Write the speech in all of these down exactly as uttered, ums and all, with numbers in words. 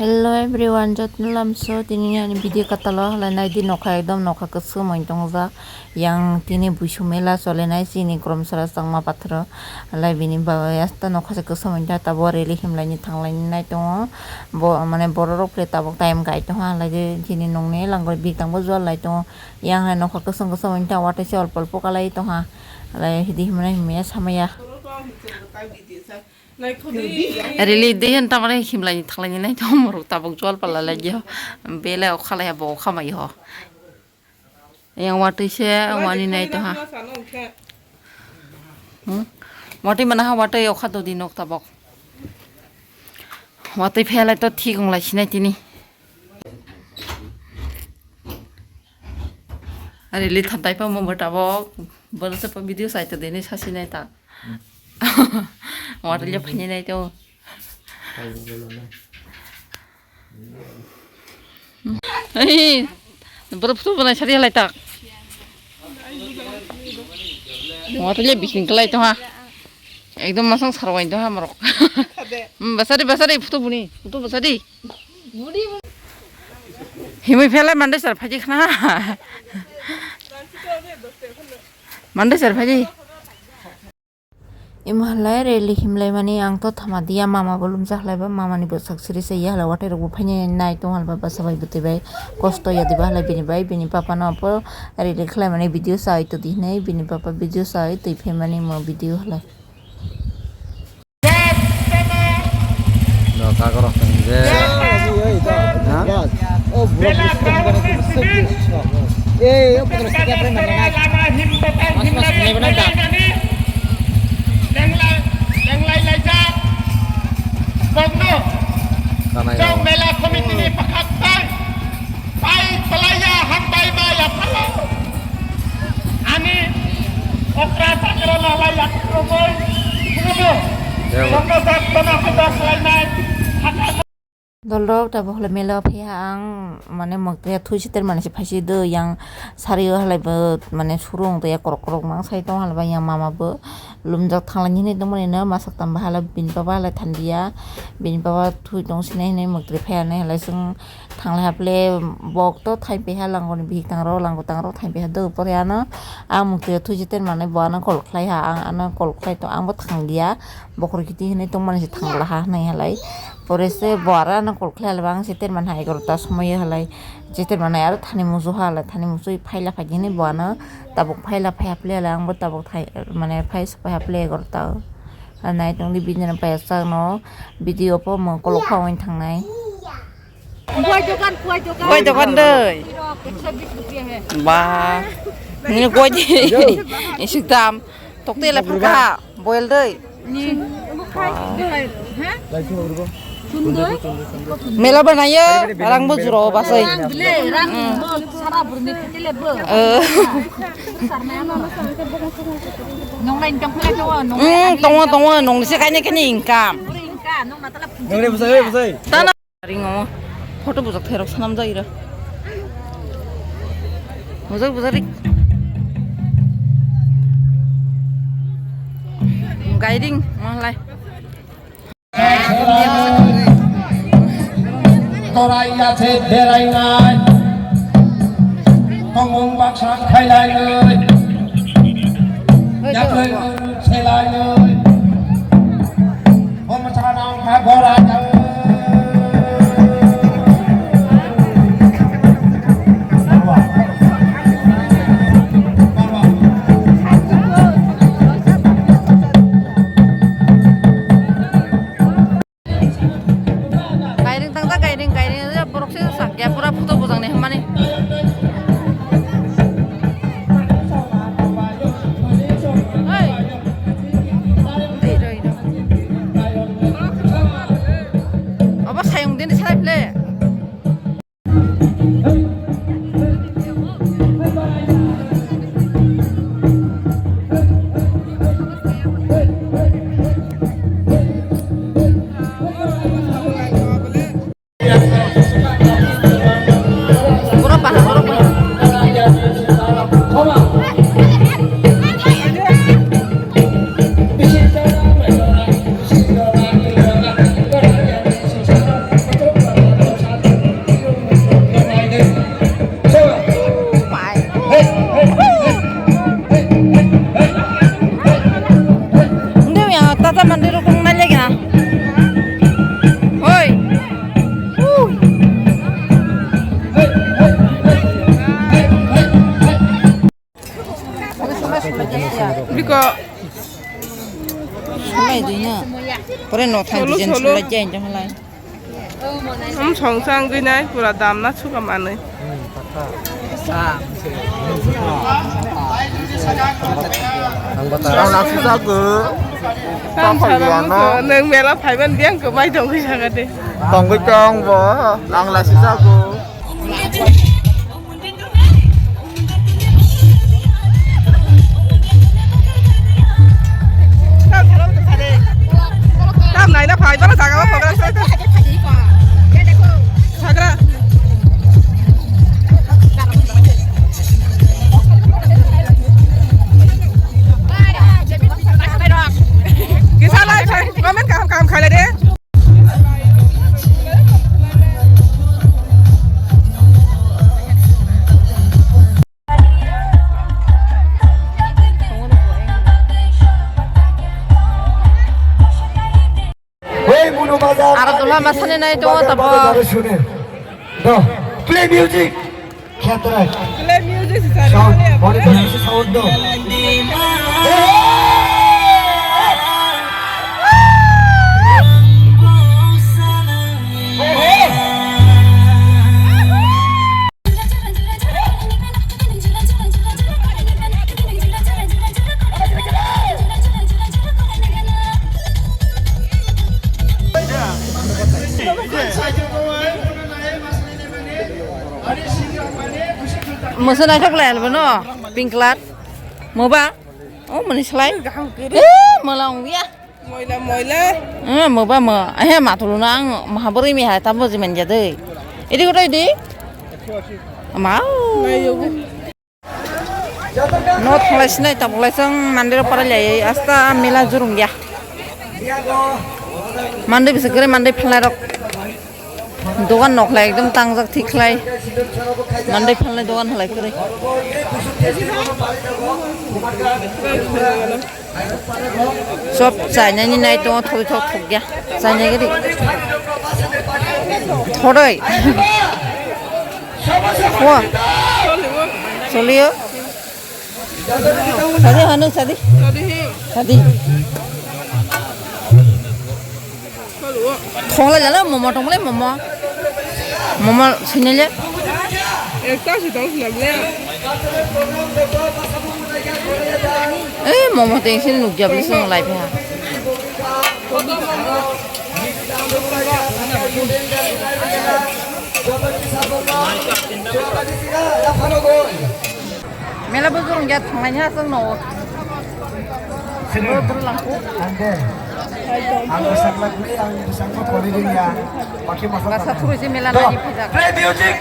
Hello everyone, jotono lamso tini ani video katalo halai naidi nokha ekdom nokha kwchwng wng tongjak. Yang tini buisu mela solenai chini Kromsara Changma pathoro halai bini bagwi asta nokha se kwchwng wng tabo rally himlaini thanglaini nai tongo. Bo mane borok rok tabuk time kai tongo halai je chini nokni langwi bikang bo jol lai tongo. Yang hai nokha kwchwng kwchwng wng ta watwi se olpo olpo kalai tongha halai hidi himnai himya samaya. Rili de hen tamare himlai thaklai nai to moro tabuk jol pala lai ho. Bele okha lai bo okha mai ho. Yang watwi se wani nai to ha. Hmm? Watwi mana ha watwi okha do di nok tabuk. Watwi phelai to thik wng lai sinai tini. Rili thantai pa mo tabuk. Bolo se pa video sai to deni sasi nai ta. Water le phani nai to. Ei, boro photo banai sari halai tak. Water le bising kalai to ha. Ekdom masang sarwai to ha morok. Hmm, basari, basari, photo buni, photo basari. Himui phelai mandai sar phaji khna. Mandai sar phaji. Imo halai rally himlai mani ang to thama dia mama bo lumjak halai ba mama ni bwsak siri se ya halai watai rok bo phaini nai tong halai ba bwsa bai bwtwi bai kosto ya diba halai bini bai bini papa no apo rally khlai mani video sa oi to di hinui bini papa video sa oi twi phaimani mo video halai. No, kagoro hwnje. Ha? Ei, o putra sikya pre mana nai. Mas mas nai bana da. Lenglai, lenglai laijak. Bogno. Tanai. Chong mela committee ni pakhak tai. Pai pelaya hambai ma ya palo. Ani okra sakra lalai ya rogoi. Kuno. Ya, Bogno sak tona kuda kelainai. Dolrok tabuk hwlai mela o phaiha ang, mane, mwktwi thui seter mani se phaisi do yang sari o halai bo, mane, suru wng tongya, korok korok mang sai tong halai ba yang mama bo lumjak thangla hinwi tongmani no masak tamba halai bini baba halai thandiya, bini baba thui tong sinai hinwi mwktwi phaiya nai halai chwng thanglai haple bok to thaipiha langoni bihik tangrok lango tangrok thaipiha do pore ano ang mwktwi thui seter mani bo ano call khlaiha ang ano call khlai tong ang bo thangdiya. Bokhorok kiti hinwi tongmani se thangla ha hinwi halai. Pore se bo aro ano call khlai halai, ang se terman hai egarota somoi halai. Je terman hai aro thani musu halai, thani musu phaila phaikhe hinwi bo ano tabuk phaila phai haple halai, ang bo tabuk thai mane phai sopai haple egarota o. Nai tongdi bini payasano video po mung kolok phangwi thangnai. Kuai dokan, kuai dokan. Kuai dokan doi. Kilo ekso bis rupiah hai. Ba. Ini kuai di. Isik dam. Tokte le phaka. Boil doi. Ni. Ha? Mela banaya, rang bo juro basai. Rang bile, rang bo sara burni tele bo. Eh. Nong lain kam kule to, nong. Hmm, tongo, tongo, nong se kanya kanya income. Nong re basai, basai. Tana. Ringo photo bujak therok sanam jai ra. Bujak bujak rik. Gairing malai. Torai ya se berai nai. Tongmung baksa khailai nai. Yaklai selai nai. Kairing tangta kairing kairing borok se sakya pura photo bujang ni hwnmani. Oi. Solai dui na. Pore no thang Solo, di jen solo. Solai jai jong lai. Am song sang gui nai pura dam na suka manui. Ang bata. Ang nasi jago. Tam Tong sara phaiwano. Muso, neng mela phaiban biang ko mai dong gui saga de. Tong gui tong bo. Ang nasi jago. Tam naina phai, bana jaga ma program sai ta. Sagra. Kisa lai phai, comment kaham kaham khailai de. Hey, Munu Bazar. Aro dula masani nai tongo tabo. Bazar sune. Do, play music. Khetra. Play music sisa. Sound, monitor sisa sound do. Mwswk naithok lai albo no, pink colour. Moba? Oh, mani slai. Eh, mola ongya. Moila, moila. Eh, moba mo. Eh, matulu na ang mahaboroi mi hai tamo jimen jadoi. Idi kotai di. Mau. Nayo. No thalai sinai tabolai sang mandiro parai lai asta mela jurung ya. Mandai bisa gere mandai phalai rok. Dogan nok lai ekdom tangjak thik khlai. Mandai phalnai dogan halai kwrwi. Sob chainani nai tongo, thok thok thok ya. Chainai gari. Thoroi. Wa. Solio. Sadi hanu sadi. Sadi. Thongla jala momo tongle momo. Momo sinile. Ekta si tong sinile. Eh, momo teng sin nuk jabli song lai pha. Mela bujurung ya thanglai ha chwng no. Sini. Bro, bro, langkuk. Ande. Ang bwsak lagni, ang bwsakno pori ringya. Bakhi masa. Basa thurui se mela nai phijak. Play music.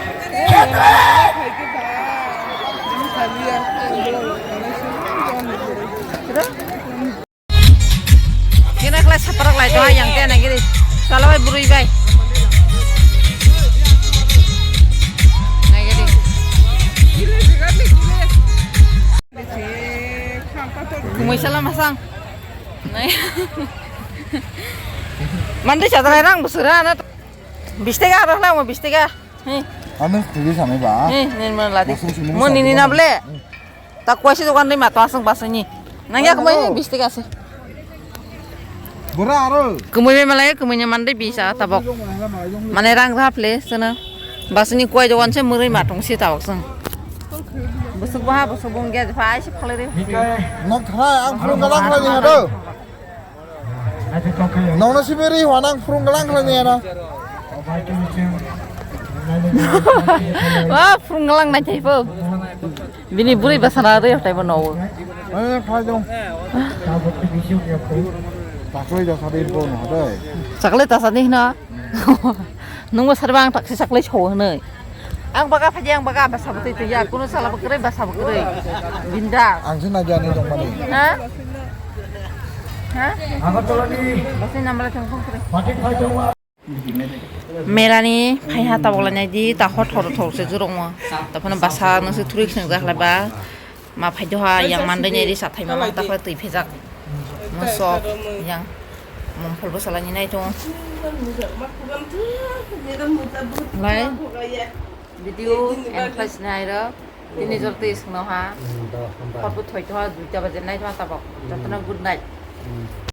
Kena khlai saparak lai tong yang te nai giri. Sala bai bwrwi bai. Nai giri. Kumui sala masang. Nai. Mandi sadrai rang busura na. Bistega aro na mo bistega. He. Ano tuli samai ba. He, nen mo ladi. Mo nini na ble. Ta kuaisi dokan dei ma to aswng basani. Nang ya kumui bistega se. Bora aro. Kumui me malai kumui ne mandai bisa tabok. Mane rang rap le sana. Basani kuai dokan se murui ma tong si tabok sang. Busuk baha busuk bung ge phai si phalai re. Nok thai ang phurung galang khlai ni hado. Nokno sibiri hwanang phurung galang khlai ni hado. Wah, phurung galang nai thai po. Bini bwrwi bwsana rwi hotai bo nowo. Eh, khai dong. Chakle da sadi bo no dai. Chakle ta sadi hino. Nungbo sarba ang taksi chakle so hwnwi. Ang baga phaji ang baga basa bwtwi twi ya. Kuno sala bwkrwi basa bwkrwi. Binda. Ang se na jani dong mani. Ha? Ha? Agartala ni. Basi namra thang thang kre. Mela ni phaiha tabok lainai di, ta hor thor thor se jurung o. Ta phano basa no se thuri khna jak lai ba. Ma phai doha yang mandai nai ri sa thai ma ma ta phai twi phejak. Mo sok yang mom phol bo salai ni nai tongo. Lai video and plus nai ro. Tini jor twi sngno ha. Hor bo thoi to ha, duita baje nai tongma tabok. Jotono good night.